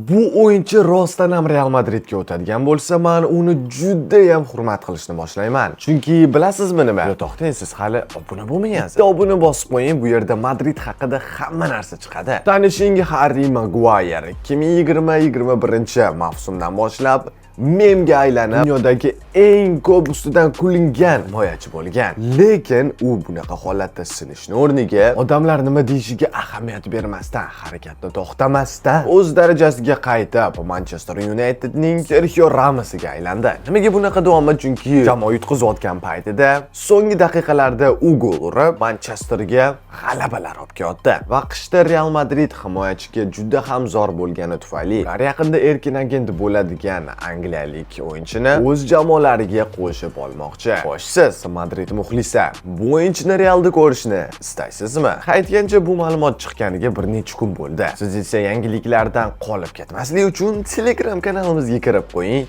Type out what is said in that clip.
Bu o'yinchi rostdan ham Real Madridga o'tadigan bo'lsa, men uni juda ham hurmat qilishni boshlayman. Chunki bilasizmi nima? Yo'q, to'xtang, siz hali obuna bo'lmagansiz. Bitta obuna bosib qo'ying, bu yerda Madrid haqida hamma narsa chiqadi. Tanishing Harri Maguire 2020-21 mavsumdan boshlab memga aylanib, dunyodagi eng ko'p ustidan kulingan himoyachi bo'lgan. Lekin u bunaqa holatda sinishni o'rniga, odamlar nima deyishiga ahamiyat bermasdan, harakatni to'xtamasdan o'z darajasiga qaytib, Manchester Unitedning Serxio Ramosiga aylandi. Nimaga bunaqa deyapman? Chunki jamoa yutqizayotgan paytida so'nggi daqiqalarda u gol urib, Manchesterga g'alabalar olib kelyapti. Va qishda Real Madrid himoyachiga juda ham zor bo'lgani tufayli, ular yaqinda erkin agent bo'ladigan angliyalik o'yinchini o'z jamoalariga qo'shib olmoqchi. Xo'sh, siz, Madrid muxlisi, bu o'yinchini Realda ko'rishni istaysizmi? Aytgancha, bu ma'lumot chiqqaniga bir necha kun bo'ldi. Siz esa yangiliklardan qolib ketmaslik uchun Telegram kanalimizga kirib qo'ying.